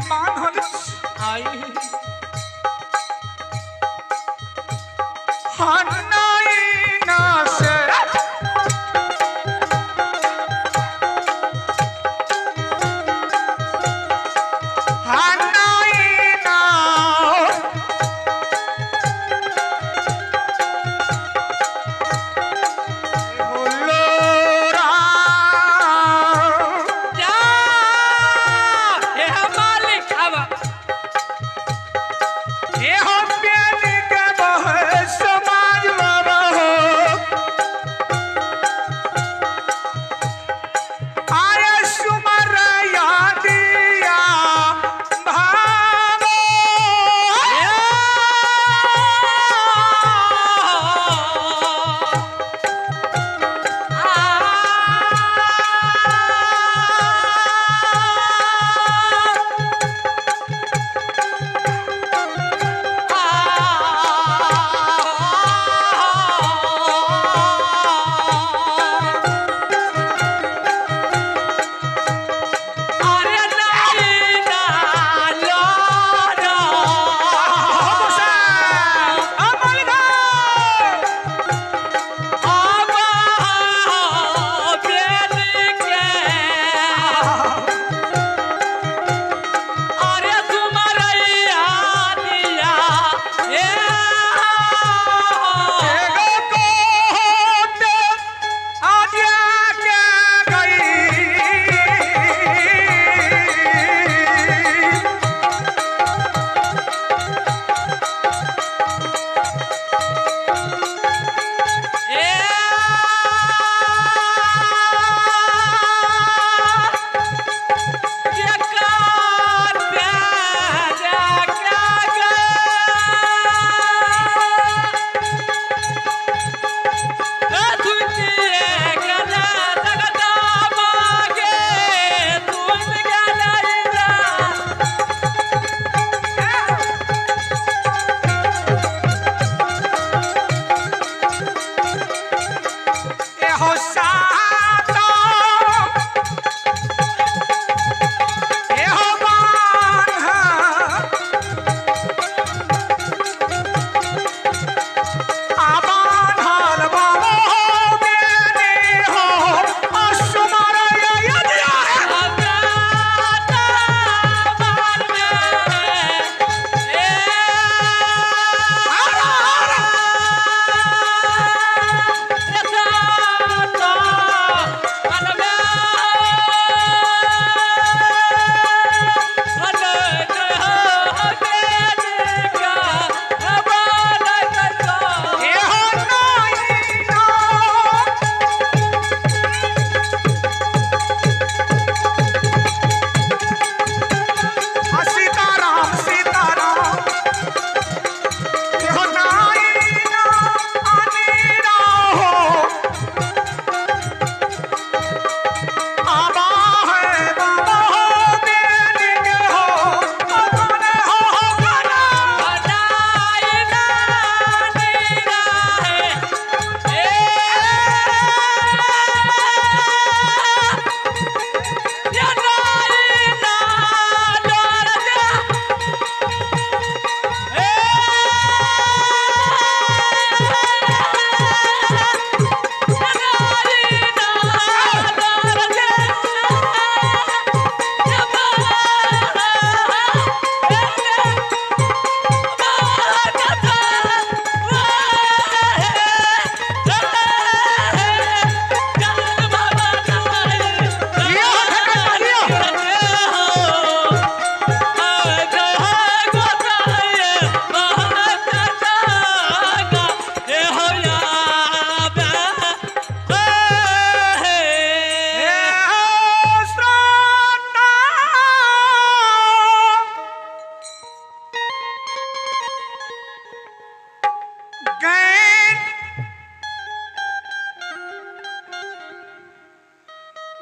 बान्हल आई हनाई ना से हनाई ना बोलो राम जा हे मालिक आवा ए हो प्यार के बह समाज बाबा हो आरे सुमर यादिया भावो ओ मालिका एगो कोट आज्ञा के गई एहो सातो एहो बान्ह आ बान्हल बाबो बेने हो असुमर यदिया आरा आरा एहो नाई ना आ सीताराम सीताराम एहो नाई ना अनेरा हो आबा है बाबा हो बेनिक हो अपने हो हो गाना लियो हो ठेका लियो ए श्रोता गैन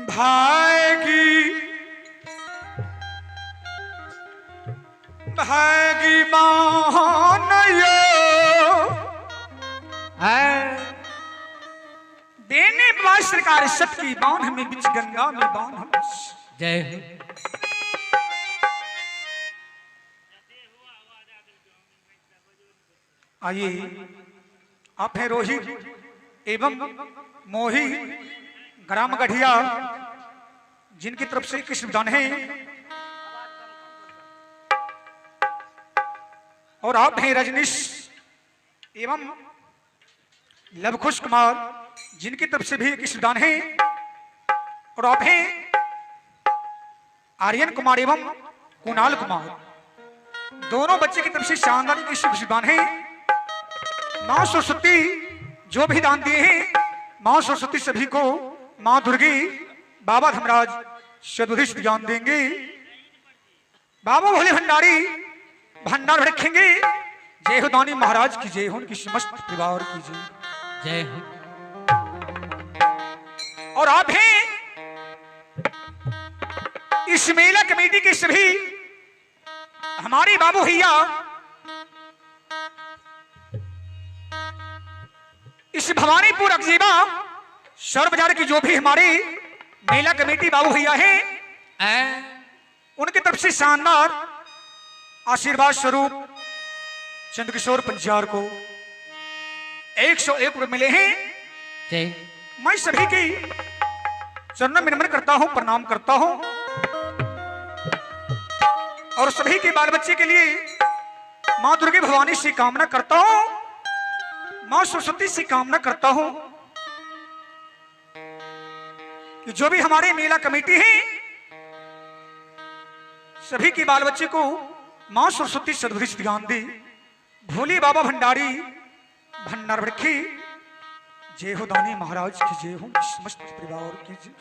भागी भागी मोहन यो देने बाबा सरकार सत की बांध में बिच गंगा में बांध जय हो। आइए, आप हैं रोहित एवं मोही ग्राम गढ़िया, जिनकी तरफ से कृष्ण दान है। और आप हैं रजनीश एवं लवखुश कुमार, जिनकी तरफ से भी कृष्ण दान है। और आप हैं आर्यन कुमार एवं कुणाल कुमार, दोनों बच्चे की तरफ से शानदार कृष्ण दान है। मां सरस्वती जो भी दान दिए हैं, मां सरस्वती सभी को मां दुर्गी बाबा धर्मराज सदुदिश ज्ञान देंगे। बाबा भोले भंडारी भंडार रखेंगे। जय हो दानी महाराज की जय हो, उनकी समस्त परिवार की जय जय हो। और आप हैं इस मेला कमेटी के सभी हमारे बाबू भैया, इस भवानीपुर अगजीबा शहर बाजार की जो भी हमारे मेला कमेटी बाबू भैया हैं, उनकी तरफ से शानदार आशीर्वाद स्वरूप चंद्रकिशोर पंचार को 101 रुपए मिले हैं। जय। मैं सभी की चरणों में नमन करता हूं, प्रणाम करता हूं और सभी के बाल बच्चे के लिए मां दुर्गे भवानी से कामना करता हूं, मां सरस्वती से कामना करता हूं कि जो भी हमारे मेला कमेटी है, सभी के बाल बच्चे को मां सरस्वती सदृश ज्ञान दे। भोले बाबा भंडारी भंडार रखी। जय हो दानी महाराज की जय हो, समस्त परिवार की जय।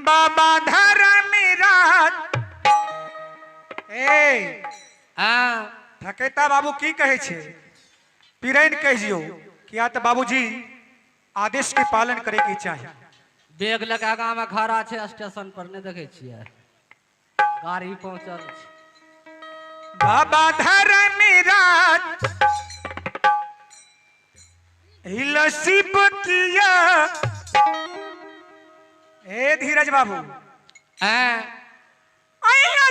बाबा धर्मराज ए थकेता बाबू की कहे छे, पिरैन कह जियो किया तो बाबूजी आदेश के पालन करे के चाही। बैग लगा आगाँ में खड़ा छै स्टेशन पर, नहीं देखे छियै गाड़ी पहुंचल छै। बाबा धर्मराज लसी बकिया ए धीरज बाबू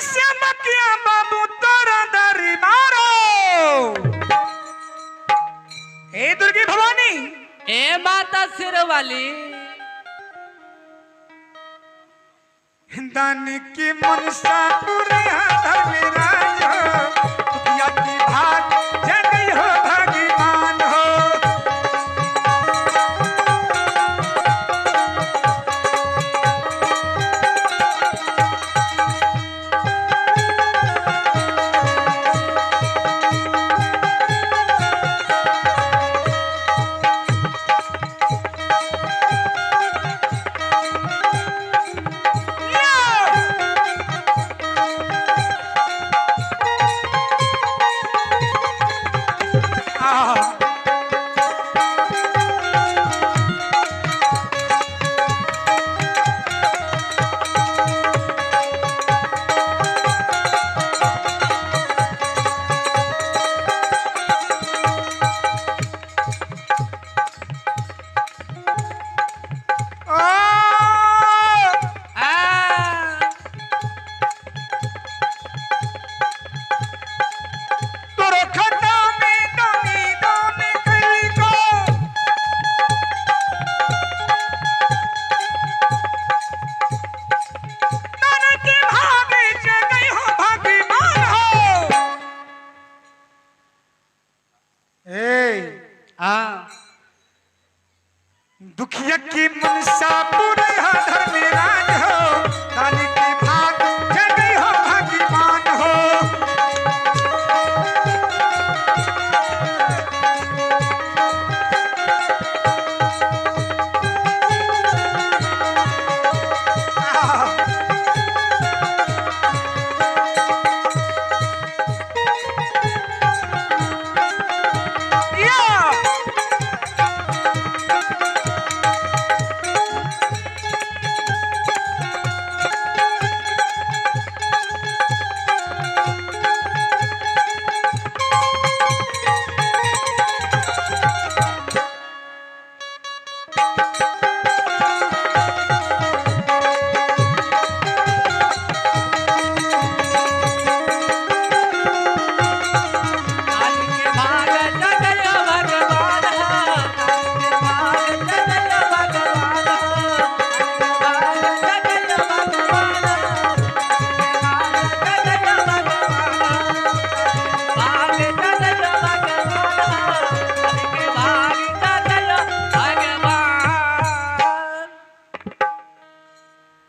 लसी बकिया बाबू तोरा दरी मारो। ए दुर्गी भवानी ए माता सिरवाली दान की मनसा पूरे धर्मराज दुखिया की भाग जगई हो भाग्यमान हो। दुखिया की मनसा पूरे धर्मराज हो, दानी की भाग जगई हो भाग्यवान हो। या!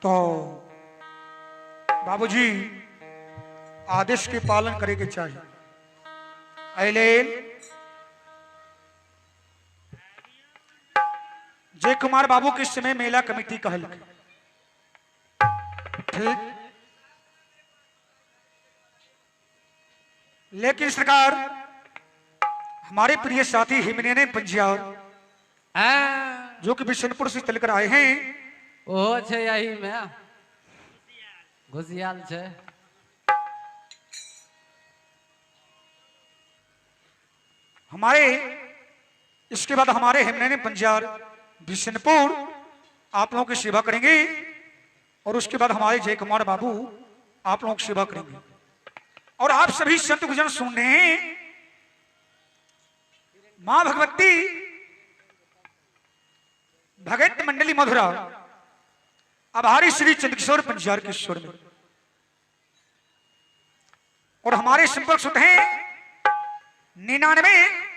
तो बाबूजी आदेश के पालन करे के चाहिए। एहि जय कुमार बाबू के समय मेला कमेटी कहल ठीक, लेकिन सरकार हमारे प्रिय साथी हिमने पंजियार जो कि बिशनपुर से चलकर आए हैं, ओहो छै एही में घुसियाल छै। हमारे इसके बाद हमारे हिमने पंजियार बिशनपुर आप लोगों की सेवा करेंगे और उसके बाद हमारे जय कुमार बाबू आप लोगों की सेवा करेंगे। और आप सभी संत गुजन सुन रहे हैं, मां भगवती भगत मंडली मधुरा आभारी श्री चंद्रकिशोर पंजियार के स्वर में। और हमारे संपर्क सुत हैं 99